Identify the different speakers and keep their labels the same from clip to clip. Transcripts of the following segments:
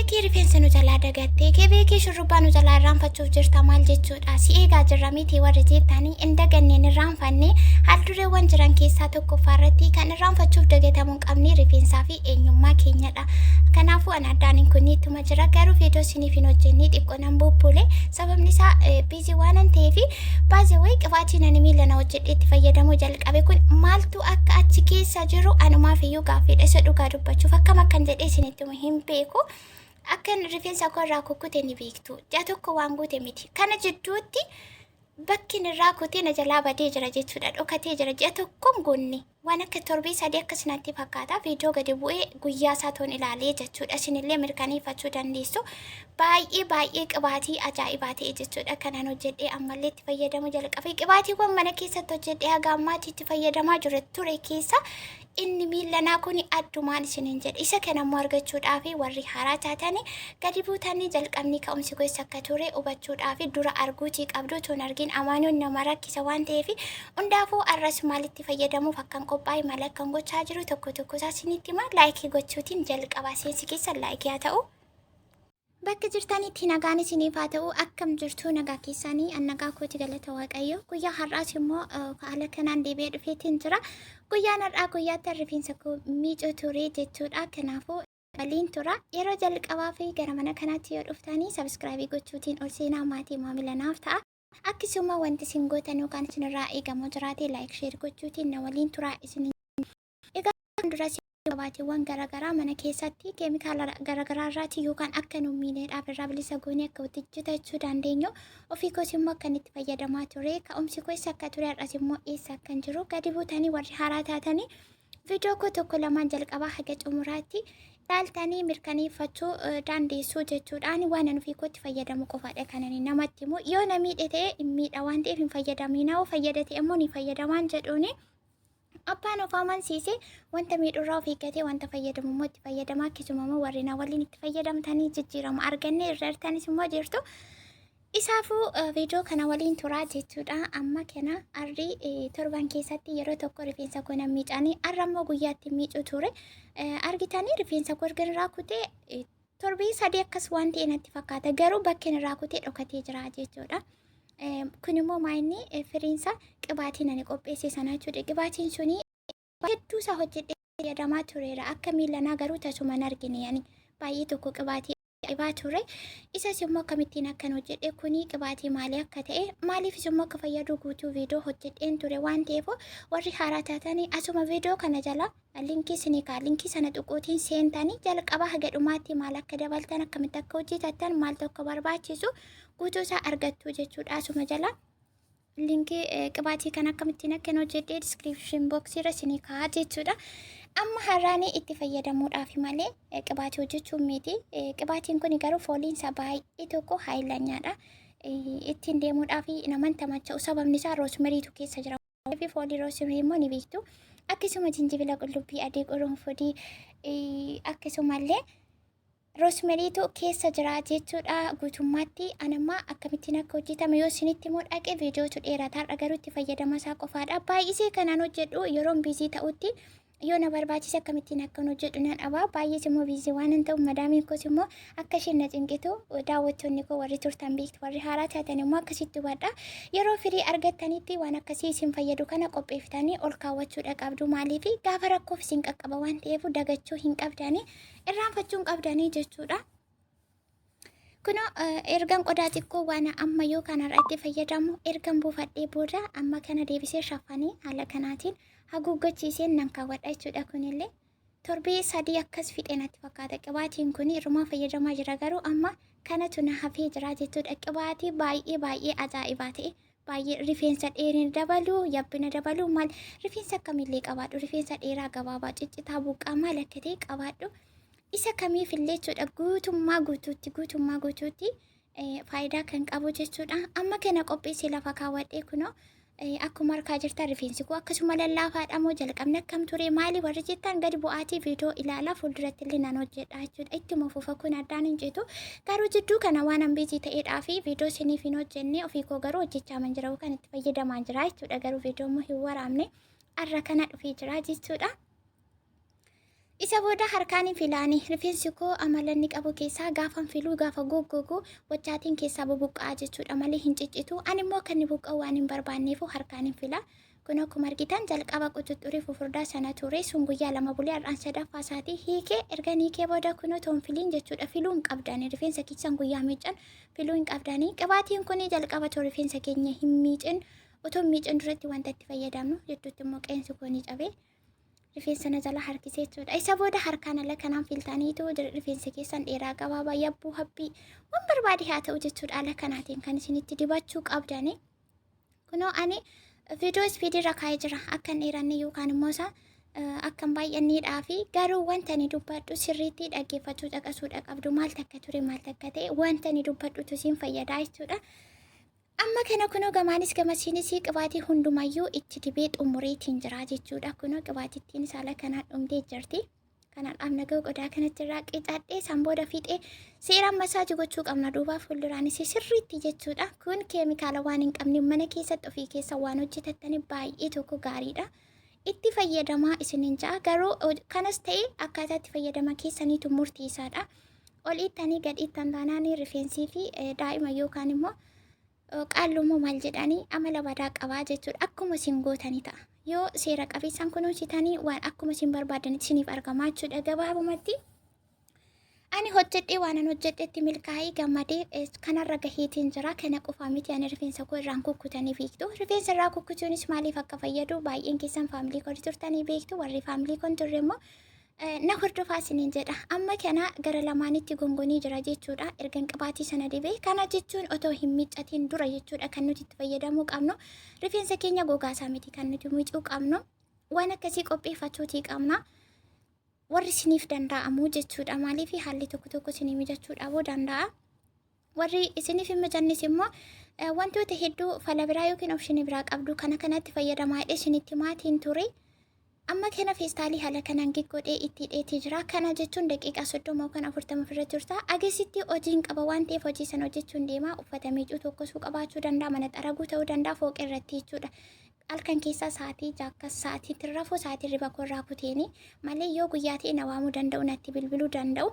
Speaker 1: Beekii rifeensa nu jalaa dagattee, kee beekii shurrubbaa nu jalaa irraanfachuuf jirta maal jechuudha? Si eegaa jirra miti warri jettanii hin daganne hin irraanfanne haaldureewwan jiran keessaa tokkoffaa irratti kan irraanfachuuf dagatamuu hin qabne rifeensaa fi eenyummaa keenyadha. Kanaafuu an addaan hin kunne ittuma jira garuu viidiyoo isiniif hin hojjenne xiqqoo nan bubbule sababni isaa biizii waanan ta'eef baay'ee qibaatiin ani miila na hojjedhee itti fayyadamuu jalqabe kun maaltu akka achi keessa jiru anumaaf iyyuu gaaffiidha isa dhugaa dubbachuuf akkam akkan jedhee isinitti himu hin beeku. Akkan rifeensa koo irraa kukkute ni beektu. Ji'a tokko waan guute miti. Kana jidduutti bakki inni irraa kutee na jalaa badee jira jechuudha. Dhokatee jira. Ji'a tokkoon guunne. Waan akka torbee sadii akkas natti fakkaata. Viidiyoo gadi bu'ee guyyaa isaa toon ilaalee jechuudha. Isinillee mirkaneeffachuu dandeessu. Baay'ee baay'ee qibaatii ajaa'ibaa ta'e jechuudha. Kanaan hojjedhee ammallee itti fayyadamuu jalqabe. Qibaatiiwwan mana keessatti hojjedhee haga ammaatti itti fayyadamaa jiru ture keessa inni miillanaa kun addumaan isiniin jedhe. Isa kana immoo argachuudhaaf warri haaraa taatanii gadi buutanii jalqabni ka'umsi keessa akka ture hubachuudhaaf dura arguutii qabdu tun argin amaanuun nama rakkisa waan ta'eef hundaafuu arras maalitti fayyadamuuf akkan qophaa'e maal akkan gochaa jiru tokko tokko isaa isinitti hima laayikii gochuutiin jalqabaa seensi keessan laayikii haa ta'u. Bakka jirtanitti nagaan isiniif haa ta'u akkam jirtu nagaa keessanii an nagaa kooti galata waaqayyo guyyaa har'aas immoo haala kanaan deebi'ee dhufeetiin jira guyyaan har'aa guyyaatti rifeensa koo miicuu ture jechuudha kanaafuu waliin tura yeroo jalqabaa fi gara mana kanaatti yoo dhuftanii sabiskiraabii gochuutiin ol seenaa maatii maamila naaf ta'a akkasuma wanti isin gootan yookaan isinirraa eegamu jiraate laayik sheer gochuutiin na waliin turaa isin Egaa kan dura gabaatiiwwan garaagaraa mana keessatti keemikaala garaagaraa irraati yookaan akka nu miineedhaaf irraa bilisa goonee akka hojjetachuu dandeenyu ofii koos immoo akkan itti fayyadamaa ture ka'umsi koos akka ture har'as immoo eessa akkan jiru gadi buutanii warri haaraa taatanii viidiyoo koo tokko lamaan jalqabaa haga xumuraatti ilaaltanii mirkaneeffachuu dandeessuu jechuudhaan waan ani ofii kootti fayyadamu qofaadha kan ani namatti himu yoo na miidhe ta'e hin miidha waan ta'eef hin fayyadaminaa fayyada ta'e immoo ni fayyadamaan jedhuuni. Abbaan of amansiise wanta miidhurraa of eeggatee wanta fayyadamu immoo itti fayyadama. Akkasuma immoo warri na waliin itti fayyadamtanii jijjiirama arganne irra jirtanis immoo jirtu. Isaafuu viidiyoo kana waliin turaa jechuudha. Amma kana arri torban keessatti yeroo tokko rifeensa koo nan miicanii arra immoo guyyaatti miicuu ture. Argitanii rifeensa koo erga irraa kutee torbii sadii akkas waan ta'e natti fakkaata. Garuu bakkeen irraa kutee dhokatee jira jechuudha. Kun immoo maayinni firiinsa qibaatiin ani qopheesse sana jechuudha. Qibaatiin suni hedduu isaa hojjedhee fayyadamaa tureera. Akka miilanaa garuu tasuma hin argine yani baay'ee tokko qibaatii ajaa'ibaa ture. Isas immoo akkamittiin akkan hojjedhe kuni qibaatii maalii akka ta'e maaliifis immoo akka fayyadu guutuu viidiyoo hojjedheen ture waan ta'eef warri haaraa taatanii asuma viidiyoo kana jala linkii isinii kaa linkii sana tuquutiin seentanii jalqaba haga dhumaatti maal akka dabaltan akkamitti akka hojjetattan maaltu akka barbaachisu guutuu isaa argattu jechuudha asuma jala linkii qibaatii kan akkamittiin akkan hojjedhee diskiripshin booksii irra isinii kaa'aa jechuudha. Amma har'aanii itti fayyadamuudhaaf malee qibaatii hojjechuun miti. Qibaatiin kun garuu fooliinsa baay'ee tokko haayilanyaadha. Ittiin deemuudhaaf naman tamacha'u sababni isaa roosmeriitu keessa jira. Fi foolii roosmerii immoo ni beektu. Akkasuma jinjibila qullubbii adii qurunfudii akkasumallee roosmeriitu keessa jira jechuudha guutummaatti. Anamma akkamittiin akka hojjetame yoo isinitti immoo dhaqe viidiyootu dheerata har'a garuu itti fayyadama isaa qofaadha. Baay'isee kanaan hojjedhu yeroon biizii ta'utti yoo na barbaachise akkamittiin akkan hojjedhu nan dhaba. Baay'ees immoo biizii waan hin ta'u madaamiin koos immoo akka isheen na cinqitu daawwattoonni koo warri turtan beektu warri haaraa taatan immoo akkasitti hubadha. Yeroo firii argattanitti waan akkasii isin fayyadu kana qopheeffatanii ol kaawwachuudha qabdu. Maaliif gaafa rakkoof isin qaqqaba waan ta'eef dagachuu hin qabdanii. Irraanfachuu hin qabdanii jechuudha. Kunoo ergan qodaa xiqqoo waan amma yoo kanarra itti fayyadamu ergan buufadhee booda amma kana deebisee shafanii haala kanaatiin haguuggachiiseen nan kaawwadha jechuudha kunillee. Torbee sadii akkas fixe natti fakkaata. Qibaatiin kun irrumaa fayyadamaa jira garuu amma kanatu na hafee jira jechuudha. Qibaatii baay'ee baay'ee ajaa'ibaa ta'e baay'ee rifeensa dheerina dabalu yabbina dabalu maal rifeensa akkamillee qabaadhu rifeensa dheeraa gabaabaa ciccitaa buqqaa maal akka ta'e qabaadhu isa kamiif illee jechuudha guutummaa guutuutti guutummaa guutuutti faayidaa kan qabu jechuudha amma kana qopheessee lafa kaawwadhee kunoo akkuma harkaa jirtan rifeensi koo akkasuma lallaafaadha moo jalqabni akkam ture maali warri jettan gadi bu'aatii viidiyoo ilaalaa fuulduratti illee nan hojjedha jechuudha ittuma fufa kun addaan hin citu garuu jidduu kana waan an biizii ta'eedhaa fi viidiyoo isiniif hin hojjenne ofii koo garuu hojjechaa man jira kan itti fayyadamaa jira jechuudha garuu viidiyoo immoo hin waraabne arra kana dhufee jira jechuudha. Isa booda harkaan filaani. Rifeensi koo amala inni qabu keessaa gaafan filuu gaafa goggogu wachaatiin keessaa bubuqqa'a jechuudha malee hin ciccitu. Ani immoo akka inni buqqa'u waan hin barbaanneefu harkaan hin fila. Kun akkuma argitan jalqaba quxuxxurii fufurdaa sana ture sun guyyaa 2 bulee har'aan sadaffaa isaatii hiikee ergan hiikee booda kunoo toon filiin jechuudha filuu hin qabdani rifeensa keessan guyyaa miiccan filuu hin qabdani. Qibaatiin kun jalqaba too rifeensa keenya hin miicin otoo hin miicin duratti wanta itti fayyadamnu jidduutti immoo qeensi koo ni cabe. Rifeensa na jala harkisee jechuudha. Isa booda harkaan ala kanaan filtaniitu rifeensa keessan dheeraa gabaabaa yabbuu habbii waan barbaade haa ta'u jechuudha ala kanaatiin kan isinitti dibachuu qabdani. Kunoo ani viidiyoo ispiidii irra kaa'ee jira akka hin dheeranne yookaan immoo isa akka hin baay'anneedhaa fi garuu wanta ani dubbadhu sirriitti dhaggeeffachuu caqasuudha qabdu maal takka ture maal takka ta'e wanta ani dubbadhutu isin fayyadaa jechuudha. Amma kana kunoo gamaanis gamasiinis qibaatii hundumayyuu itti dibee xumureetiin jira jechuudha. Kunoo qibaatittiin saala kanaan dhumtee jirti. Kanaan amna ga'u qodaa kanatti irraa qicadhee san booda fiixee seeraan masaajii gochuu qabna duubaa fuulduraanis sirriitti jechuudha. Kun keemikaala waan hin qabne mana keessatti ofii keessa waan hojjetattani baay'ee tokko gaariidha. Itti fayyadamaa isinin ja'a garuu kanas ta'e akkaataa itti fayyadama keessaniitu murteessaadha. Ol ittanii gad ittan taanaan rifeensii fi daa'ima yookaan immoo qaalluu immoo maal jedhanii amala badaa qabaa jechuudha. Akkuma isin gootanii ta'a. Yoo seera qabeessaan kunuunsitanii waan akkuma isin barbaadanitti isiniif argamaa jechuudha gabaabumatti. Ani hojjedhee waanan hojjedhetti milkaa'ee gammadee kanarra gaheetiin jira. Kana qofaa miti ani rifeensa koo irraan kukkutanii beektu. Rifeensa irraa kukkutuunis maaliif akka fayyadu baay'een keessan faamilii koo turtanii beektu. Warri faamilii koo hin turre immoo na hordofaa isiniin jedha. Amma kana gara lamaanitti gongonii jira jechuudha. Ergan qibaatii sana dibee kana jechuun otoo hin miiccatiin dura jechuudha kan nuti itti fayyadamuu qabnu. Rifeensa keenya gogaasaa miti kan nuti miicuu qabnu. Waan akkasii qopheeffachuutii qabna. Warri isiniif danda'amu jechuudha. Maaliif haalli tokko tokko isinii mijachuu dhabuu danda'a. Warri isiniif hin mijannes immoo wantoota hedduu fala biraa yookiin opshinii biraa qabdu kana kanatti fayyadamaa jedhee isinitti maatiin ture. Amma kana feestaalii haala kanaan giggodhee itti hidheetii jira. Kana jechuun daqiiqaa 30 yookaan 40 ofirra turta. Agasitti hojiin qaba waan ta'eef hojii sana hojjechuun deema. Uffata miicuu tokkosuu qabaachuu danda'a. Mana xaraguu ta'uu danda'a. Fooqii irratti jechuudha. Halkan keessaa sa'aatii jaakkas sa'aatiitti rafu sa'aatii riba koo irraa kuteeni malee yoo guyyaa ta'e na waamuu danda'u natti bilbiluu danda'u.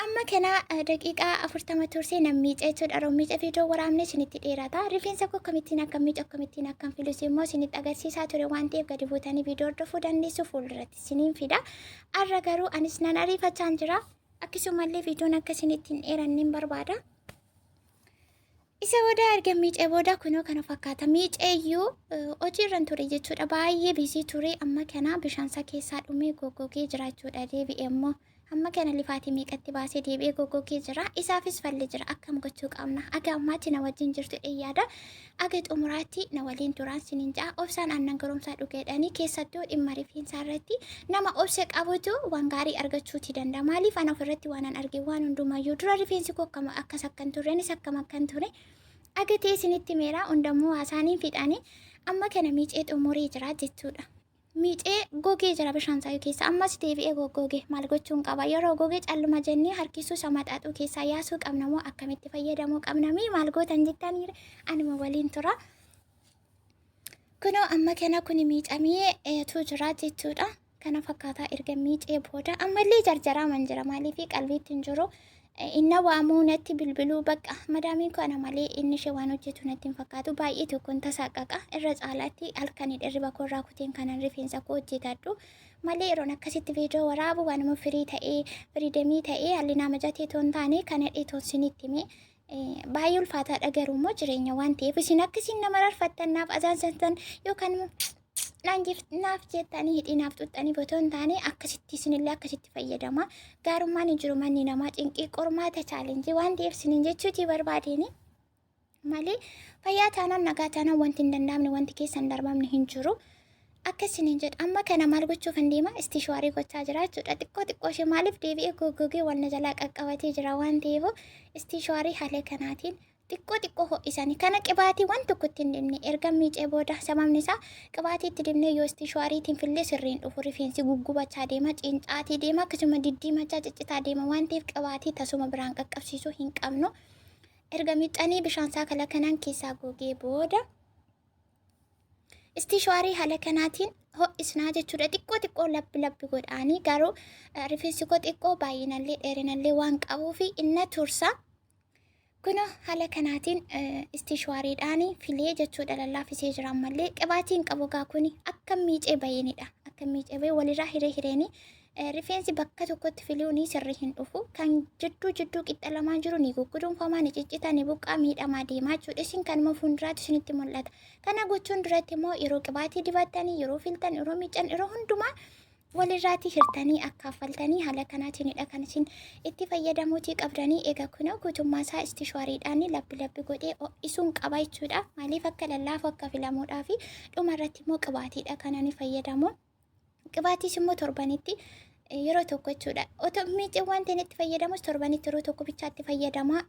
Speaker 1: Amma kana daqiiqaa 40 tursee nan miica jechuudha. Yeroo miica viidiyoo waraabne isinitti dheerata. Rifeensa koo akkamittiin akka miicu akkamittiin akkan filus immoo isinitti agarsiisaa ture waan ta'eef gadi buutanii viidiyoo hordofuu dandeessu fuulduratti isiniin fida. Har'a garuu anis nan ariifachaan jira. Akkasumallee viidiyoon akka isinitti hin dheeranne barbaada. Isa booda erga miicee booda kunoo kana fakkaata. Miiceeyyuu hojii irran ture jechuudha. Baay'ee biizii ture. Amma kana bishaansaa keessaa dhumee goggogee jira jechuudha. Deebi'ee immoo amma kana lifaatii meeqatti baasee deebi'ee goggogee jira. Isaafis falli jira. Akkam gochuu qabna? Aga ammaatti na wajjin jirtu yaada. Aga xumuraatti na waliin turaan sinin ja'a. Obsaan aannan goromsaa dhugeedhani keessattuu dhimma rifeensaa irratti nama obsa qabutu waan gaarii argachuuti danda'a. Maaliif ana ofirratti waan an arge waan hundumayyuu dura rifeensi koo akkam akkas akkan ture anis akkam akkan ture aga ta'e isinitti meeraa hundammoo haasaaniin fixanii amma kana miicee xumuree jira jechuudha. Miicee gogee jira bishaan saayuu keessa ammas deebi'ee goggoge maal gochuun qaba yeroo goge calluma jennee harkisuu isa maxaxuu keessaa yaasuu qabna moo akkamitti fayyadamuu qabna mii maal gootan jettanii anuma waliin tura. Kunoo amma kana kuni miicamee tu jira jechuudha. Kana fakkaataa erga miicee booda ammallee jarjaraa man jira maaliif qalbiitti hin jiru. Inna waamuu natti bilbiluu bakka madaamiin koo ana malee inni ishee waan hojjetu natti hin fakkaatu baay'ee tokkoon tasaaqaqa irra caalaatti halkanii dhirriba koo irraa kuteen kanan rifeensa koo hojjetadhu malee yeroon akkasitti viidiyoo waraabu waanuma firii ta'ee firiidemii ta'ee haalli naa mijatee toon taane kana dheetoon sinitti himee baay'ee ulfaataadha garuu immoo jireenya waan ta'eef isin akkasiin nama rarfattan naaf azaansantan yookaan naaf jettanii hidhii naaf xuxxanii otoo hin taane akkasitti isinillee akkasitti fayyadama. Gaarummaan hin jiru manni namaa cinqii qormaata chaalenjii waan ta'eef isinin jechuutii barbaadeen malee fayyaa taanaan nagaa taanaan wanti hin danda'amne wanti keessa hin darbamne hin jiru. Akka isinin jedhu amma kana maal gochuuf hin deema istishuwaarii gochaa jira jechuudha. Xiqqoo xiqqoo ishee maaliif deebi'ee goggogee wanna jalaa qaqqabatee jira waan ta'eef istishuwaarii haala kanaatiin xiqqoo xiqqoo ho'isanii kana qibaatii waan tokko itti hin dibne erga miicee booda sababni isaa qibaatii itti dibnee yoo istishuwaariitiin fillee sirriin dhufu rifeensi guggubachaa deema cincaatii deema akkasuma diddiimachaa ciccitaa deema waan ta'eef qibaatii tasuma biraan qaqqabsiisuu hin qabnu. Erga miicanii bishaan isaa kala kanaan keessaa gogee booda Istiishwaarii haala kanaatiin ho'isnaa jechuudha. Xiqqoo xiqqoo labbi labbi godhaanii garuu rifeensi koo xiqqoo baay'inallee dheerinallee waan qabuufi inna tursa. Kunoo haala kanaatiin istiishwaariidhaan filee jechuudha lallaafisee jira ammallee qibaatiin qabu gaa kuni akka miicee baheenidha. Akka miicee bahee walirraa hiree hireeni rifeensi bakka tokkotti filuu ni sirri hin dhufu. Kan jidduu jidduu qixxa lamaan jiru ni gugguduunfamaa, ni ciccita, ni buqqaa miidhamaa deemaa jechuudha. Isin kanuma fuulduraatti isinitti mul'ata. Kana gochuun duratti immoo yeroo qibaatii dibattanii, yeroo filtan, yeroo miiccan, yeroo hundumaa walirraatii hirtanii akkaafaltanii haala kanaatiinidha kan isin itti fayyadamuutii qabdanii. Egaa kunoo guutummaa isaa istishwaariidhaan labbi labbi godhee ho'isuun qaba jechuudha. Maaliif akka lallaafu akka filamuudhaa fi dhuma irratti immoo qibaatiidha kan ani fayyadamu. Qibaatiis immoo torbanitti yeroo tokko jechuudha. Otoo miicee wanti inni itti fayyadamus torbanitti yeroo tokko bichaa itti fayyadama.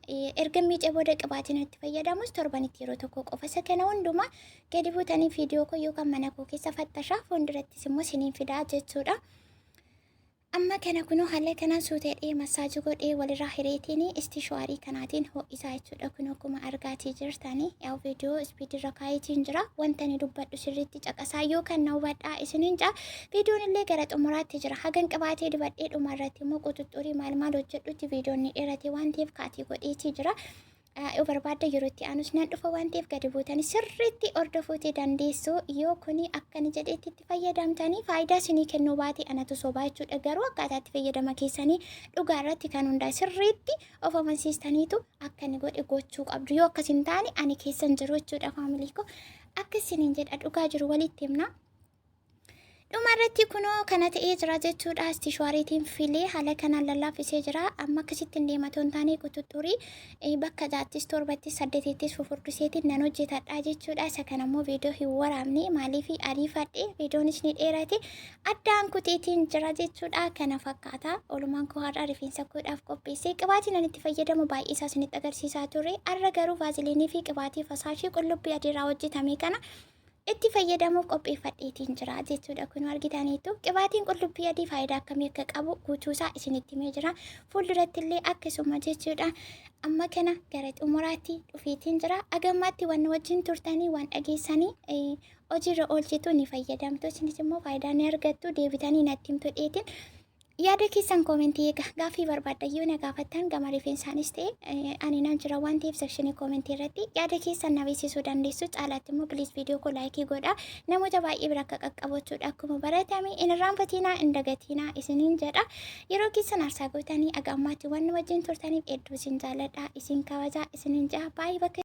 Speaker 1: Erga miicee booda qibaatiin itti fayyadamus torbanitti yeroo tokko qofa. Isa kana hundumaa gadi buutanii viidiyoo koo yookaan mana koo keessa fattashaa fuuldurattis immoo isiniin fidaa jechuudha. Amma kana kunoo haala kanaan suuteedhee massaajii godhee walirraa hireetiin istishwaarii kanaatiin ho'isaa jechuudha. Kun akkuma argaatii jirtanii yaa viidiyoo ispiidirra kaayetiin jira. Wanta ani dubbadhu sirriitti caqasaa yookaan na hubadhaa isiniin jaa. Viidiyoon illee gara xumuraatti jira. Hagan qabaatee dibadhee dhuma irratti immoo quxuxxurii maal maal hojjedhutti viidiyoon ni dheerate waan ta'eef kaatii godheetii jira. Yoo barbaadda yeroo itti aanus nan dhufa waan ta'eef gadi buutanii sirriitti hordofuutii dandeessu. Yoo kuni akkani jedheetti itti fayyadamtanii faayidaa isinii kennuu baate anatu sobaa jechuudha. Garuu akkaataa itti fayyadama keessanii dhugaa irratti kan hundaa'e sirriitti of amansiistaniitu akkani godhe gochuu qabdu. Yoo akkas hin taane ani keessan jiru jechuudha faamilii koo. Akka isiniin jedha dhugaa jiru walitti himna. Dhuma irratti kunoo kana ta'ee jira jechuudha. Istishwaariitiin filee haala kanaan lallaaffisee jira. Amma akkasitti hin deema otoo hin taane quxuxxurii bakka jaattis torbattis saddeetittis fufurdiseetiin nan hojjetadha jechuudha. Isa kana immoo viidiyoo hin waraabne maaliif ariifadhe viidiyoonis ni dheerate addaan kuteetiin jira jechuudha. Kana fakkaata. Oolumaan koo har'a rifeensa koodhaaf qopheessee qibaatiin ani itti fayyadamu baay'ee isaa isinitti agarsiisaa ture. Har'a garuu vaaziliinii fi qibaatii fasaashii qullubbii adiirraa hojjetame kana itti fayyadamuuf qopheeffadheetiin jira jechuudha. Kun argitaniitu qibaatiin qullubbii adii faayidaa akkamii akka qabu guutuusaa isinitti himee jira. Fuulduratti illee akkasuma jechuudha. Amma kana gara xumuraatti dhufeetiin jira. Agammaatti waan wajjin turtanii waan dhageessanii hojiirra oolchitu ni fayyadamtu. Isinis immoo faayidaa ni argattu deebitanii natti himtu dheetiin. Yaada keessan koomentii eega. Gaaffii barbaaddan yoo na gaafattan gama rifeensaanis ta'e ani nan jira waan ta'eef sekshinii koomentii irratti yaada keessan na beeksisuu dandeessu. Caalaatti immoo piliis viidiyoo koo laayikii godhaa. Namoota baay'ee bira akka qaqqabu jechuudha. Akkuma baratame hin irraanfatinaa hin dagatinaa isiniin jedha. Yeroo keessan aarsaa gootanii aga ammaatti waan nu wajjin turtaniif hedduu isin jaaladha. Isin kabajaa isiniin jedha. Baay'ee bakka